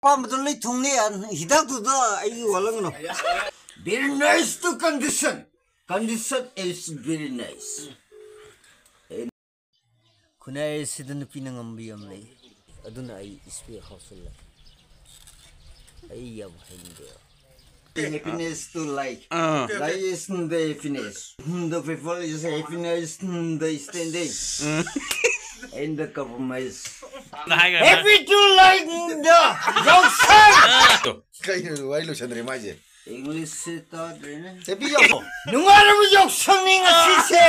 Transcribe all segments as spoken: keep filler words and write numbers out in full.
ꯑꯄꯥꯝꯕꯗꯣ ꯂꯣꯏ ꯊꯨꯡꯅꯤ, ꯍꯤꯗꯥꯛꯇꯨꯗ ꯑꯩꯒꯤ ꯋꯥꯠꯂꯝꯒꯅꯨ꯫ Very nice to condition. Condition is very nice. ꯈꯨꯟꯅꯥꯏ ꯑꯁꯤꯗ ꯅꯨꯄꯤꯅ ꯉꯝꯕ ꯌꯥꯝ ꯂꯩ, ꯑꯗꯨꯅ ꯑꯩ ꯏꯁꯄꯦꯛ ꯍꯥꯞꯆꯤꯜꯂꯦ꯫ ꯑꯩ ꯌꯥꯝ ꯍꯩꯅꯤꯡꯗꯦ꯫ Happiness to life. Ah. Life is the happiness. The people is happiness, the standing. Um. And the compromise. ꯅ ꯍꯥꯏꯈ꯭ꯔꯦ꯫ Happy to life, the ꯌꯥꯎꯁꯪ! ꯀꯩꯅꯣ ꯋꯥꯔꯤ ꯂꯣꯏꯁꯟꯗ꯭ꯔꯤ ꯃꯥꯏꯁꯦ? English ꯁꯤ ꯇꯥꯗ꯭ꯔꯦꯅꯦ꯫ ꯆꯦꯄꯤ ꯌꯥꯎꯁꯪ! ꯅꯨꯡꯉꯥꯏꯔꯕ ꯌꯥꯎꯁꯪꯅꯤ ꯉꯁꯤꯁꯦ!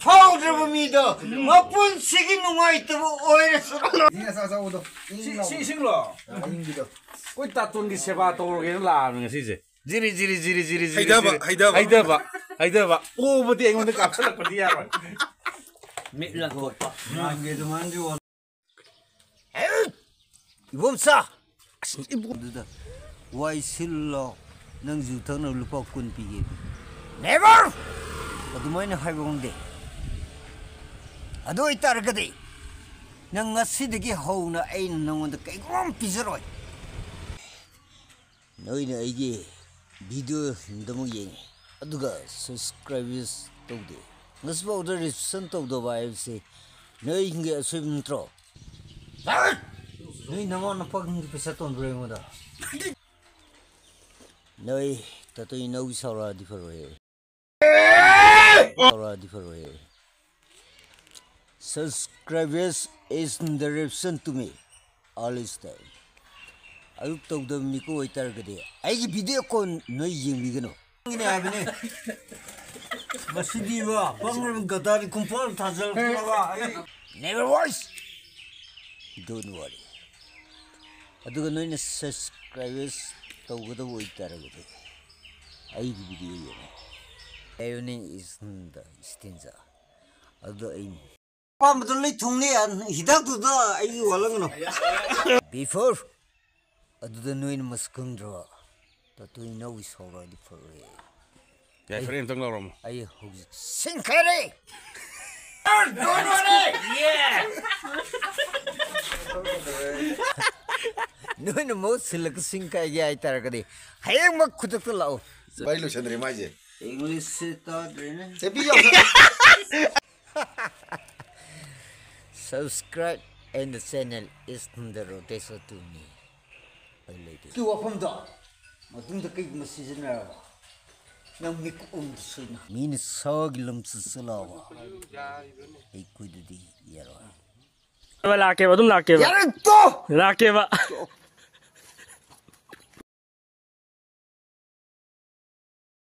ꯐꯥꯎꯗ꯭ꯔꯕ ꯃꯤꯗꯣ ꯃꯄꯨꯟꯁꯤꯒꯤ ꯅꯨꯡꯉꯥꯏꯇꯕ ꯑꯣꯏꯔꯁꯨ꯫ ꯏꯁꯤꯡ ꯑꯆꯥ ꯑꯆꯧꯕꯗꯣ꯫ ꯏꯪ ꯁꯤ, ꯂꯥꯎꯕꯗꯣ꯫ ꯁꯤ ꯏꯁꯤꯡꯂꯣ? ꯑ, ꯏꯪꯕꯤꯗꯣ꯫ ꯑꯩꯈꯣꯏ ꯇꯥꯇꯣꯟꯒꯤ ꯁꯦꯕꯥ ꯇꯧꯔꯒꯦꯅ ꯂꯥꯛꯑꯕꯅꯤ ꯉꯁꯤꯁꯦ꯫ ꯖꯤꯔꯤ, ꯖꯤꯔꯤ, ꯖꯤꯔꯤ, ꯖꯤꯔꯤ, ꯖꯤꯔꯤ, ꯍꯩꯊꯕ, ꯖꯤꯔꯤ꯫ ꯍꯩꯊꯕ꯫ ꯍꯩꯊꯕ, ꯍꯩꯊꯕ꯫ ꯑꯣꯕꯗꯤ ꯑꯩꯉꯣꯟꯗ ꯀꯥꯞꯁꯤꯜꯂꯛꯄꯗꯤ ꯌꯥꯔꯣꯏ꯫ ꯃꯤꯠ ꯂꯪꯊꯣꯛꯄ꯫ ꯅꯍꯥꯟꯒꯤ ꯑꯗꯨꯃꯥꯏꯅꯗꯤ ꯑꯣꯟ- ꯏꯕꯣꯝꯆꯥ! ꯑꯁ, ꯏꯕꯣꯝ- ꯑꯗꯨꯗ ꯋꯥꯏ ꯁꯤꯜꯂꯣ, ꯅꯪ ꯖꯨ ꯊꯛꯅꯕ ꯂꯨꯄꯥ ꯀꯨꯟ ꯄꯤꯒꯦ꯫ Never! ꯑꯗꯨꯃꯥꯏꯅ ꯍꯥꯏꯕ ꯉꯝꯗꯦ꯫ ꯑꯗꯨ ꯑꯣꯏꯇꯥꯔꯒꯗꯤ ꯅꯪ ꯉꯁꯤꯗꯒꯤ ꯍꯧꯅ ꯑꯩꯅ ꯅꯪꯉꯣꯟꯗ ꯀꯩꯒꯨꯝꯕ ꯑꯃ ꯄꯤꯖꯔꯣꯏ꯫ ꯅꯣꯏꯅ ꯑꯩꯒꯤ ꯚꯤꯗꯤꯑꯣꯗꯃꯛ ꯌꯦꯡꯉꯤ, ꯑꯗꯨꯒ ꯁꯕꯁꯀ꯭ꯔꯥꯏꯕꯔꯁ ꯇꯧꯗꯦ꯫ ꯉꯁꯤꯐꯥꯎꯗ ꯔꯤꯁꯤꯞꯁꯟ ꯇꯧꯗꯕ ꯍꯥꯏꯕꯁꯤ ꯅꯣꯏꯒꯤ ꯑꯁꯣꯏꯕ ꯅꯠꯇ꯭ꯔꯣ? ꯅꯣꯏ ꯅꯃꯥ ꯅꯄꯥꯒꯤ ꯄꯩꯁꯥ ꯇꯣꯟꯕ꯭ꯔꯣ ꯑꯩꯉꯣꯟꯗ? ꯅꯣꯏ ꯇꯥꯇꯣꯏ ꯏꯅꯥꯎꯒꯤ ꯁꯥꯎꯔꯛꯑꯗꯤ ꯐꯔꯣꯏꯍꯦ꯫ ꯁꯥꯎꯔꯛꯑꯗꯤ ꯐꯔꯣꯏꯍꯦ꯫ Subscribers is the reason to me. Always time. ꯑꯗꯨ ꯇꯧꯗꯕ ꯃꯤꯀꯨꯞ ꯑꯣꯏꯇꯥꯔꯒꯗꯤ ꯑꯩꯒꯤ ꯚꯤꯗꯤꯑꯣ ꯀꯣꯟ ꯅꯣꯏ ꯌꯦꯡꯕꯤꯒꯅꯨ꯫ ꯅꯪꯒꯤꯅꯦ ꯍꯥꯏꯕꯅꯦ꯫ ꯃꯁꯤꯗꯤꯕ, ꯄꯪꯂꯕ ꯒꯗꯥꯗꯤ ꯈꯨꯝꯄꯥꯜ ꯊꯥꯖꯤꯜꯂꯛꯇꯅꯕ ꯑꯩ Never watch. Don't worry. ꯑꯗꯨꯒ ꯅꯣꯏꯅ ꯁꯕꯁꯀ꯭ꯔꯥꯏꯕꯔꯁ ꯇꯧꯒꯗꯕ ꯑꯣꯏꯇꯥꯔꯒꯗꯤ ꯑꯩꯒꯤ ꯚꯤꯗꯤꯑꯣ ꯌꯦꯡꯉꯨ꯫ Evening is the stranger. ꯑꯗꯨꯗ ꯑꯩ ꯑꯄꯥꯝꯕꯗꯣ ꯂꯣꯏ ꯊꯨꯡꯅꯤ, ꯍꯤꯗꯥꯛꯇꯨꯗ ꯑꯩꯒꯤ ꯋꯥꯠꯂꯝꯒꯅꯨ꯫ Before. ꯑꯗꯨꯗ ꯅꯣꯏꯅ ꯃꯁꯛ ꯈꯪꯗ꯭ꯔꯣ? ꯇꯥꯇꯣ ꯏꯅꯥꯎꯒꯤ ꯁꯥꯎꯔꯛꯑꯗꯤ ꯐꯔꯣꯏ꯫ ꯌꯥꯏꯐꯔꯦ, ꯑꯝꯇꯪ ꯂꯧꯔꯝꯃꯣ꯫ ꯑꯩ ꯍꯧꯖꯤꯛ ꯁꯤꯡꯈꯔꯦ! Don't worry! Yeah! ꯅꯣꯏꯅ ꯃꯍꯨꯠ ꯁꯤꯜꯂꯒ ꯁꯤꯡ ꯀꯥꯏꯒꯦ ꯍꯥꯏꯇꯥꯔꯒꯗꯤ ꯍꯌꯦꯡꯃꯛ ꯈꯨꯗꯛꯇ ꯂꯥꯛꯑꯣ꯫ ꯚꯥꯏ ꯂꯣꯏꯁꯟꯗ꯭ꯔꯦ ꯃꯥꯏꯁꯦ꯫ English ꯁꯤ ꯇꯥꯗ꯭ꯔꯦꯅꯦ꯫ ꯆꯦꯄꯤ ꯌꯥꯎꯁ- Subscribe and the channel is on the rotation to me. ꯑꯩ ꯂꯩꯇꯦ꯫ ꯁꯤ ꯋꯥꯐꯝꯗꯣ ꯃꯇꯨꯡꯗ ꯀꯩꯒꯨꯝꯕ ꯁꯤꯖꯤꯟꯅꯔꯕ ꯅꯪ ꯃꯤꯀꯨꯞ ꯑꯃꯗ ꯁꯣꯏꯅ ꯃꯤꯅ ꯁꯥꯒꯤ ꯂꯝꯆꯠꯁꯨ ꯂꯥꯎꯕ ꯑꯩꯈꯣꯏꯗꯗꯤ ꯌꯥꯔꯣꯏ꯫ ꯂꯥꯛꯀꯦꯕ ꯑꯗꯨꯝ ꯂꯥꯛꯀꯦꯕ꯫ ꯌꯥꯔꯦ ꯇꯣ! ꯂꯥꯛꯀꯦꯕ꯫